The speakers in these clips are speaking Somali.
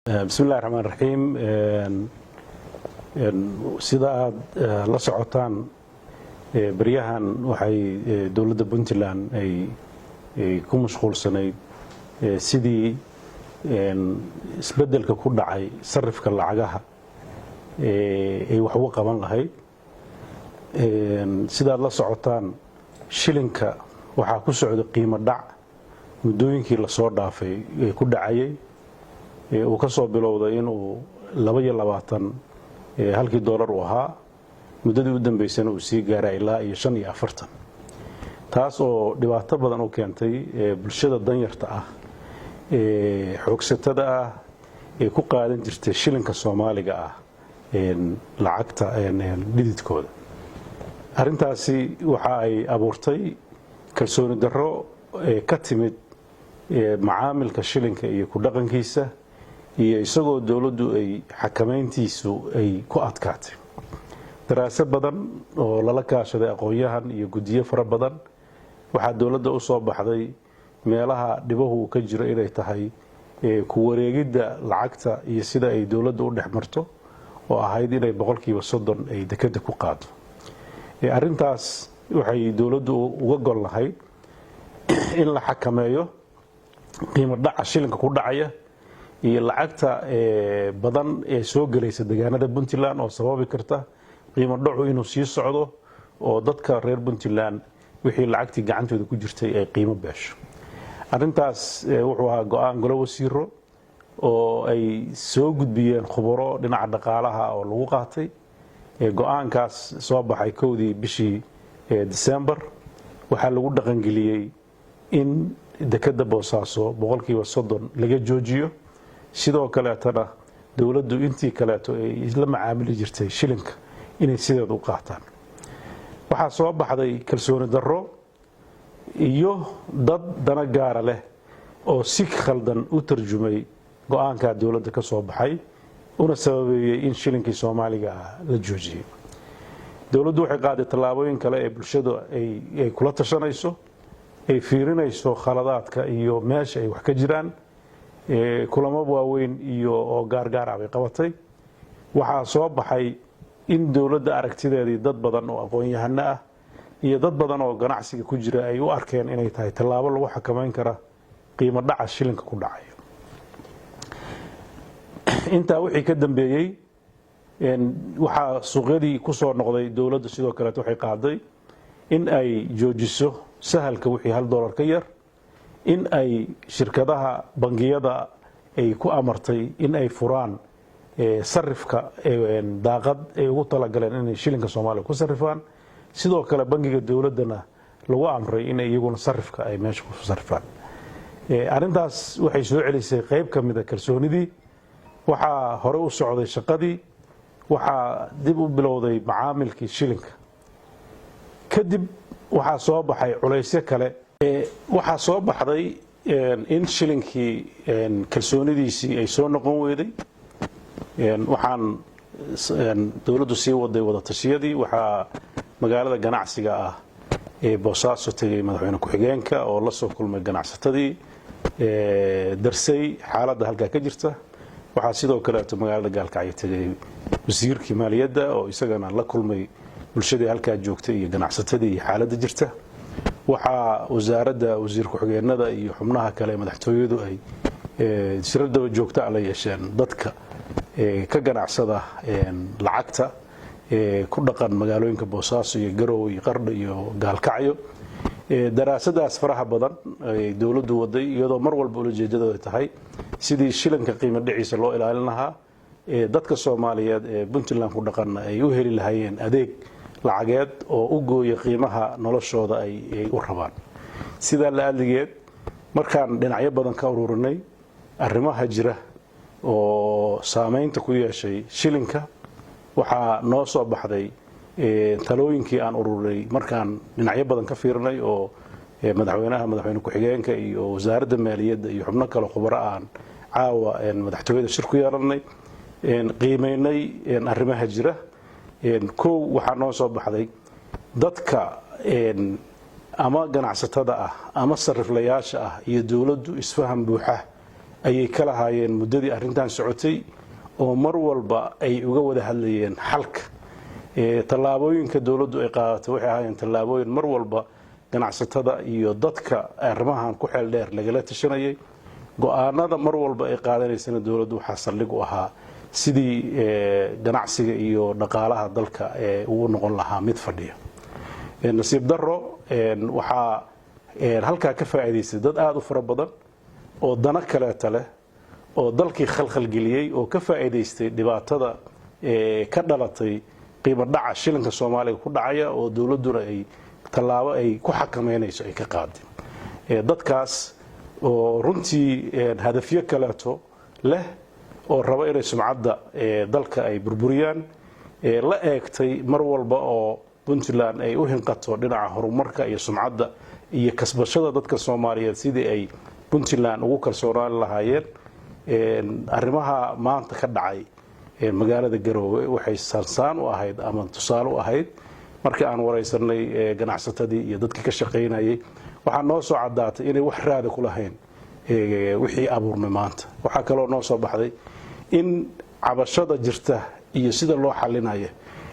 Bismillahi raxmaan raxiim. Sida aada la socotaan, beryahan waxay dowladda Puntland ay ku mashquulsanayd sidii isbeddelka ku dhacay sarifka lacagaha ay wax uga qaban lahayd. Sidaad la socotaan, shilinka waxaa ku socday qiimo dhac muddooyinkii lasoo dhaafay ee ku dhacayay, uu ka soo bilowday inuu 22 halkii doolar uu ahaa, muddadii u dambeysana uu sii gaaray ilaa iyo 45, taas oo dhibaato badan u keentay bulshada danyarta ah ee xoogsatada ah ee ku qaadan jirtay shilinka Soomaaliga ah lacagta dhididkooda. Arrintaasi waxa ay abuurtay kalsooni darro ka timid macaamilka shilinka iyo ku dhaqankiisa, iyo isagoo dowladdu ay xakamayntiisu ay ku adkaatay. Daraasad badan oo lala kaashaday aqoon-yahan iyo guddiyo fara badan, waxaa dowladda u soo baxday meelaha dhibahu uu ka jiro inay tahay ku wareegidda lacagta iyo sida ay dowladda u dhex marto, oo ahayd inay 30% ay dekeda ku qaado. Arrintaas waxay dowladdu uga gol lahayd in la xakameeyo qiimo dhaca shilinka ku dhacaya iyo lacagta badan ee soo gelaysa deegaanada Puntland, oo sababi karta qiimo dhacu inuu sii socdo oo dadka reer Puntland wixii lacagtii gacantooda ku jirtay ay qiimo beesho. Arrintaas wuxuu ahaa go'aan golo wasiiro oo ay soo gudbiyeen khubaro dhinaca dhaqaalaha oo lagu qaatay. Go'aankaas soo baxay 1dii bishii December waxaa lagu dhaqangeliyey in dekeda Boosaaso 30% laga joojiyo. Sidoo kaleetana dowladdu intii kaleeto ay isla macaamili jirtay shilinka inay sideeda u qaataan. Waxaa soo baxday kalsooni darro iyo dad dana gaara leh oo si khaldan u tarjumay go'aankaa dowladda ka soo baxay, una sababeeyey in shilinkii Soomaaliga ah la joojiyey. Dowladdu waxay qaaday tallaabooyin kale ee bulshadu ay kula tashanayso, ay fiirinayso khaladaadka iyo meesha ay wax ka jiraan. Kulamo waaweyn iyo oo gaargaar ah bay qabatay. Waxaa soo baxay in dowladda aragtideedii dad badan oo aqoon-yahano ah iyo dad badan oo ganacsiga ku jira ay u arkeen inay tahay tallaabo lagu xakamayn kara qiimo dhaca shilinka ku dhacayo. Intaa wixii ka dambeeyey, waxaa suuqyadii ku soo noqday. Dowladda sidoo kaleet waxay qaaday in ay joojiso sahalka wixii $1 ka yar, in ay shirkadaha bangiyada ay ku amartay in ay furaan sarifka daaqad ay ugu talagaleen inay shilinka Soomaaliya ku sarifaan. Sidoo kale bangiga dowladdana lagu amray in iyaguna sarifka ay meesha ku sarifaan. Arrintaas waxay soo celisay qayb ka mida kalsoonidii. Waxaa hore u socday shaqadii, waxaa dib u bilowday macaamilkii shilinka. Kadib waxaa soo baxay culaysyo kale. Waxaa soo baxday in shilinkii kalsoonidiisii ay soo noqon weyday. Waxaan dowladdu sii waday wada tashiyadii. Waxaa magaalada ganacsiga ah ee Boosaaso tegay madaxweyne ku-xigeenka oo la soo kulmay ganacsatadii, darsay xaaladda halkaa ka jirta. Waxaa sidoo kaleeto magaalada Gaalkacyo tegay wasiirkii maaliyadda oo isagana la kulmay bulshadii halkaa joogtay iyo ganacsatadii iyo xaaladda jirta. Waxaa wasaaradda, wasiir ku-xigeenada iyo xubnaha kale ee madaxtooyadu ay shirar daba joogta la yeesheen dadka ka ganacsada lacagta ku dhaqan magaalooyinka Boosaaso iyo Garowe iyo Qardho iyo Gaalkacyo. Daraasadaas faraha badan ay dowladdu waday, iyadoo mar walba ulajeedadooda tahay sidii shilinka qiimo dhiciisa loo ilaalin lahaa, dadka Soomaaliyeed ee Puntland ku dhaqanna ay u heli lahaayeen adeeg lacageed oo u gooya qiimaha noloshooda ay u rabaan. Sidaa la adligeed, markaan dhinacyo badan ka ururinay arrimaha jira oo saamaynta ku yeeshay shilinka, waxaa noo soo baxday talooyinkii aan ururinay markaan dhinacyo badan ka fiirinay, oo madaxweynaha, madaxweyne ku-xigeenka iyo wasaaradda maaliyadda iyo xubno kale khubaro aan caawa madaxtooyada shir ku yeelanay, qiimeynay arrimaha jira. Kow, waxaa noo soo baxday dadka ama ganacsatada ah ama sariflayaasha ah iyo dowladdu isfaham buuxa ayay ka lahaayeen muddadii arrintan socotay, oo mar walba ay uga wada hadlayeen xalka. Tallaabooyinka dowladdu ay qaadatay waxay ahaayeen tallaabooyin mar walba ganacsatada iyo dadka arrimahan ku xeel dheer lagala tashanayay. Go-aanada mar walba ay qaadanaysana dowladdu waxaa saldhig u ahaa sidii ganacsiga iyo dhaqaalaha dalka uu noqon lahaa mid fadhiya. Nasiib daro, waxaa halkaa ka faa'iidaystay dad aada u fara badan oo dano kaleeta leh, oo dalkii khalkhalgeliyey, oo ka faa'iidaystay dhibaatada ka dhalatay qiimo dhaca shilinka Soomaaliga ku dhacaya, oo dowladduna ay tallaabo ay ku xakameynayso ay ka qaaday. Dadkaas oo runtii hadafyo kaleeto leh, oo raba inay sumcadda dalka ay burburiyaan, la eegtay mar walba oo Puntland ay u hinqato dhinaca horumarka iyo sumcadda iyo kasbashada dadka Soomaaliyeed sidii ay Puntland ugu kalsoonaan lahaayeen. Arrimaha maanta ka dhacay magaalada Garoowe waxay saansaan u ahayd ama tusaale u ahayd. Markii aan waraysanay ganacsatadii iyo dadkii ka shaqaynayay, waxaa noo soo caddaatay inay wax raada ku lahayn wixii abuurmay maanta. Waxaa kaloo noo soo baxday in cabashada jirta iyo sida loo xalinaya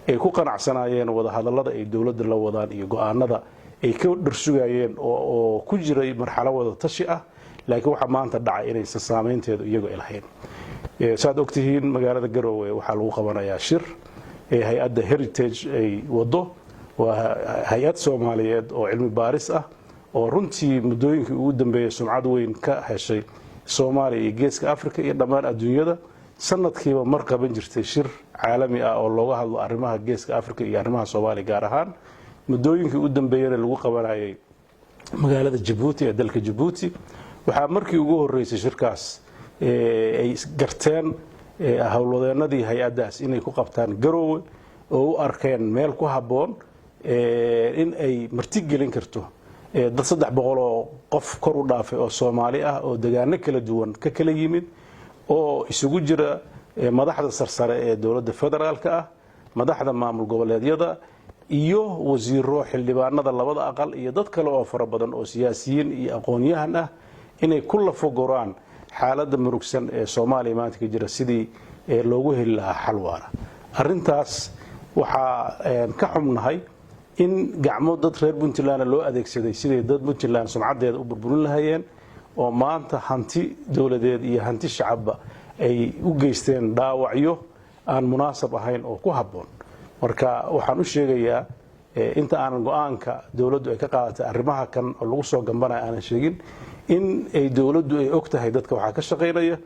ay ku qanacsanaayeen wadahadallada ay dowladda la wadaan iyo go-aanada ay ka dhursugayeen oo ku jiray marxalo wada tashi ah. Laakiin waxaa maanta dhacay inaysan saameynteedu iyagu ay lahayn. Saad ogtihiin, magaalada Garoowe waxaa lagu qabanayaa shir ee hay-adda Heritage ay wado. Waa hay-ad Soomaaliyeed oo cilmi baaris ah, oo runtii muddooyinkii ugu dambeeyey sumcad weyn ka heshay Soomaaliya iyo Geeska Africa iyo dhammaan adduunyada. Sanadkiiba mar qaban jirtay shir caalami ah oo looga hadlo arrimaha Geeska Africa iyo arrimaha Soomaaliya gaar ahaan. Muddooyinkii u dambeeyena lagu qabanayay magaalada Jabuuti ee dalka Jabuuti. Waxaa markii ugu horreysay shirkaas ay garteen howlwadeenadii hay-addaas inay ku qabtaan Garoowe, oo u arkeen meel ku habboon in ay martigelin karto dad 300 oo qof kor u dhaafay oo Soomaali ah, oo degaano kala duwan ka kala yimid, oo isugu jira madaxda sarsare ee dowladda federaalka ah, madaxda maamul goboleedyada iyo wasiiro, xildhibaanada labada aqal iyo dad kale oo fara badan oo siyaasiyiin iyo aqoon-yahan ah, inay ku lafaguraan xaaladda murugsan ee Soomaaliya maanta ka jira, sidii loogu heli lahaa xal waara. Arrintaas waxaa ka xumnahay in gacmo dad reer Puntland loo adeegsaday siday dad Puntland sumcaddeeda u burburin lahayeen, oo maanta hanti dowladeed iyo hanti shacabba ay u geysteen dhaawacyo aan munaasab ahayn oo ku habboon. Marka waxaan u sheegayaa, inta aanan go-aanka dowladdu ay ka qaadatay arrimaha kan oo lagu soo gambanaya aanan sheegin, in ay dowladdu ay og tahay dadka waxaa ka shaqaynaya,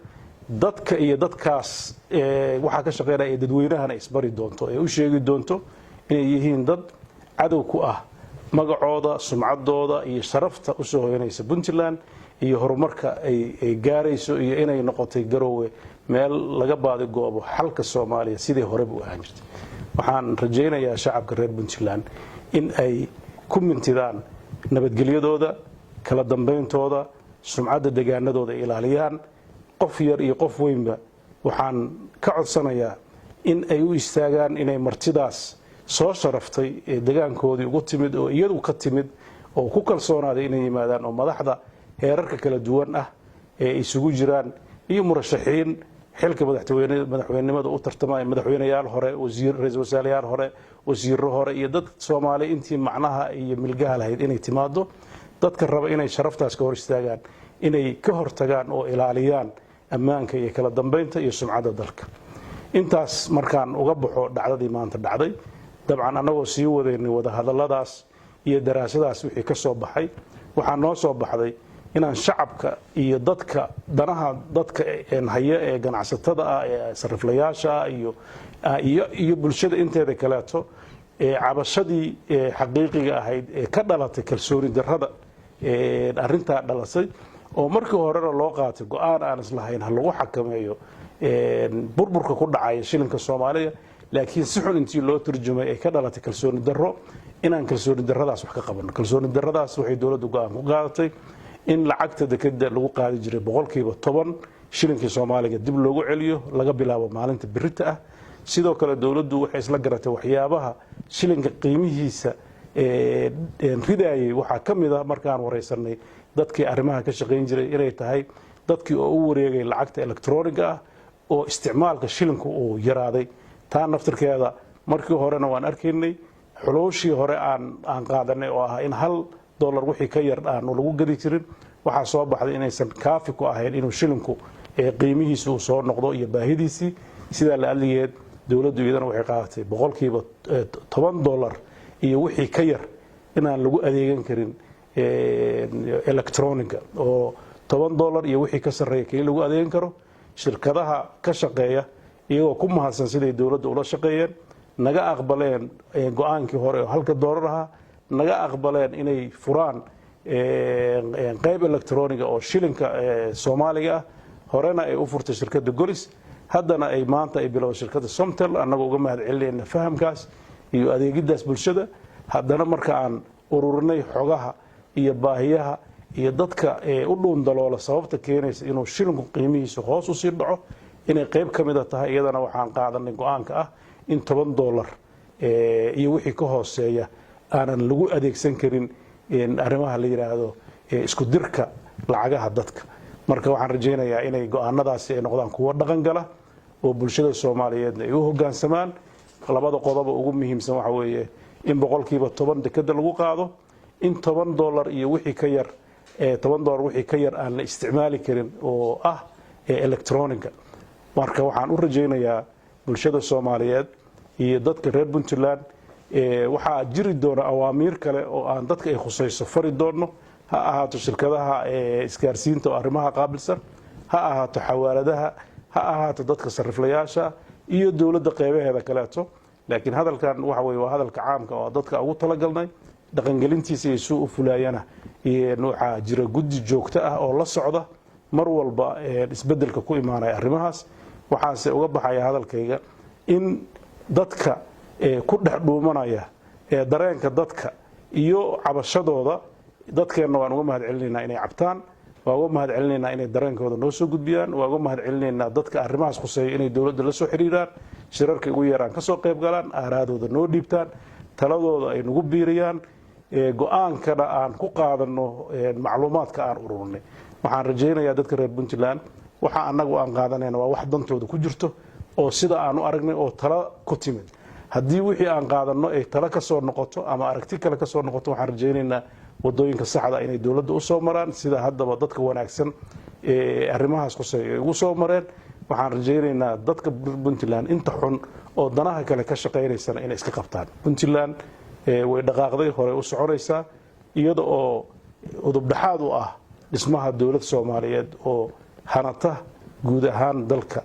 dadka iyo dadkaas waxaa ka shaqaynaya ee dadweynahana isbari doonto, ee u sheegi doonto inay yihiin dad cadow ku ah magacooda, sumcaddooda iyo sharafta usoo hoyanaysa Puntland iyo horumarka ay gaarayso, iyo inay noqotay Garoowe meel laga baadigoobo xalka Soomaaliya sidii horeba u ahaan jirtay. Waxaan rajaynayaa shacabka reer Puntland in ay ku mintidaan nabadgelyadooda, kala dambeyntooda, sumcadda degaanadooda ay ilaaliyaan. Qof yar iyo qof weynba waxaan ka codsanayaa in ay u istaagaan inay martidaas soo sharaftay ee degaankoodii ugu timid, oo iyadu ka timid oo ku kalsoonaaday inay yimaadaan, oo madaxda heerarka kala duwan ah ee isugu jiraan iyo murashaxiin xilka madaxweynenimada u tartamaya, madaxweyneyaal hore, wasiir, ra-iisul wasaareyaal hore, wasiiro hore iyo dad Soomaali intii macnaha iyo milgaha lahayd inay timaado. Dadka raba inay sharaftaas ka hor istaagaan, inay ka hortagaan oo ilaaliyaan ammaanka iyo kala dambeynta iyo sumcadda dalka. Intaas markaan uga baxo dhacdadii maanta dhacday, dabcan annagoo sii wadaynay wadahadalladaas iyo daraasadaas wixii ka soo baxay, waxaa noo soo baxday inaan shacabka iyo dadka danaha dadka haya ee ganacsatada ah ee sariflayaasha ah iyo bulshada inteeda kaleeto ee cabashadii xaqiiqiga ahayd ee ka dhalatay kalsooni darrada arrintaa dhalatay, oo markii horena loo qaatay go-aan aan islahayn ha lagu xakameeyo burburka ku dhacaya shilinka Soomaaliya, laakiin si xun intii loo turjumay ay ka dhalatay kalsooni darro, inaan kalsooni darradaas wax ka qabanno. Kalsooni darradaas waxay dowladdu go-aan ku qaadatay in lacagta dekeda lagu qaadi jiray 10% shilinkii Soomaaliga dib loogu celiyo laga bilaabo maalinta birita ah. Sidoo kale dowladdu waxay isla garatay waxyaabaha shilinka qiimihiisa ridaayay waxaa ka mid ah, markaan waraysanay dadkii arrimaha ka shaqayn jiray, inay tahay Dadkii oo u wareegay lacagta electroniga ah oo isticmaalka shilinku uu yaraaday. Taa naftirkeeda markii horena waan arkaynay, xulooshii hore aan qaadanay oo ah in $1 wixii ka yar aanu lagu gadi jirin. Waxaa soo baxday inaysan kaafi ku ahayn inuu shilinku qiimihiisi uu soo noqdo iyo baahidiisii. Sidaa la adligeed, dowladdu iyadana waxay qaadatay $10 iyo wixii ka yar inaan lagu adeegan karin electroniga, oo $10 iyo wixii ka sarreeya keli lagu adeegan karo. Shirkadaha ka shaqeeya, iyagoo ku mahadsan siday dowladda ula shaqeeyeen, naga aqbaleen go-aankii hore oo halka doolar ahaa, naga aqbaleen inay furaan qayb electroniga oo shilinka Soomaaliga ah, horena ay u furtay shirkadda Golis, haddana ay maanta ay bilowday shirkadda Somtel, annagoo uga mahad celinayna fahamkaas iyo adeegiddaas bulshada. Haddana marka aan ururinay xogaha iyo baahiyaha iyo dadka u dhuundaloola sababta keenaysa inuu shilinku qiimihiisu hoos usii dhaco inay qayb ka mida tahay, iyadana waxaan qaadanay go-aanka ah in $10 iyo wixii ka hooseeya aanan lagu adeegsan karin arrimaha la yidhaahdo isku dirka lacagaha dadka. Marka waxaan rajaynayaa inay go-aanadaasi ay noqdaan kuwo dhaqan gala oo bulshada Soomaaliyeedna ay u hoggaansamaan. Labada qodoba ugu muhiimsan waxa weeye in 10% dekeda lagu qaado, in $10 iyo wixii ka yar, $10 wixii ka yar aan la isticmaali karin oo ah electroniga. Marka waxaan u rajaynayaa bulshada Soomaaliyeed iyo dadka reer Puntland, waxaa jiri doona awaamiir kale oo aan dadka ay khusayso fari doonno, ha ahaato shirkadaha isgaarsiinta oo arrimaha qaabilsan, ha ahaato xawaaladaha, ha ahaato dadka sariflayaasha iyo dowladda qeybaheeda kaleeto. Laakiin hadalkan waxa weye waa hadalka caamka oo dadka ugu talagalnay. Dhaqangelintiisa iyo suu u fulaayana waxaa jira guddi joogto ah oo la socda mar walba isbedelka ku imaanaya arrimahaas. Waxaase uga baxaya hadalkayga in dadka ku dhex dhuumanaya ee dareenka dadka iyo cabashadooda, dadkeenna waan uga mahad celinaynaa inay cabtaan, waa uga mahad celinaynaa inay dareenkooda noo soo gudbiyaan, waa uga mahad celinaynaa dadka arrimahaas khuseeya inay dowladda la soo xiriiraan, shirarka ugu yeeraan, ka soo qayb galaan, aaraadooda noo dhiibtaan, taladooda ay nagu biiriyaan, go-aankana aan ku qaadano macluumaadka aan ururinay. Waxaan rajaynayaa dadka reer Puntland waxa annagu aan qaadanayna waa wax dantooda ku jirto oo sida aan u aragnay oo talo ku timid. Haddii wixii aan qaadanno ay talo ka soo noqoto ama aragti kale ka soo noqoto, waxaan rajaynaynaa wadooyinka saxda inay dowladda u soo maraan, sida haddaba dadka wanaagsan ee arrimahaas khuseeya ay ugu soo mareen. Waxaan rajaynaynaa dadka Puntland inta xun oo danaha kale ka shaqaynaysana inay iska qabtaan. Puntland way dhaqaaqday, horey u soconaysaa, iyada oo udubdhaxaad u ah dhismaha dowlad Soomaaliyeed oo hanata guud ahaan dalka,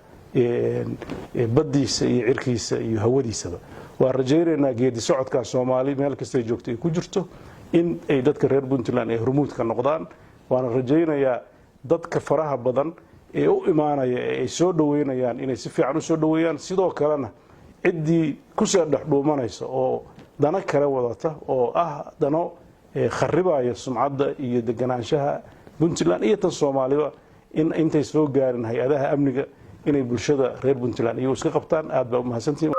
baddiisa iyo cirkiisa iyo hawadiisaba. Waan rajaynaynaa geedi socodkaa Soomaali meel kastay joogto ay ku jirto in ay dadka reer Puntland ay hormuudka noqdaan. Waana rajaynayaa dadka faraha badan ee u imaanaya ee ay soo dhoweynayaan inay si fiican u soo dhoweeyaan. Sidoo kalena ciddii kusoo dhex dhuumanaysa oo dano kale wadata oo ah dano kharibaya sumcadda iyo deganaanshaha Puntland iyo tan Soomaaliba, in intay soo gaarin hay-adaha amniga inay bulshada reer Puntland iyagu iska qabtaan. Aad baa u mahadsantihin.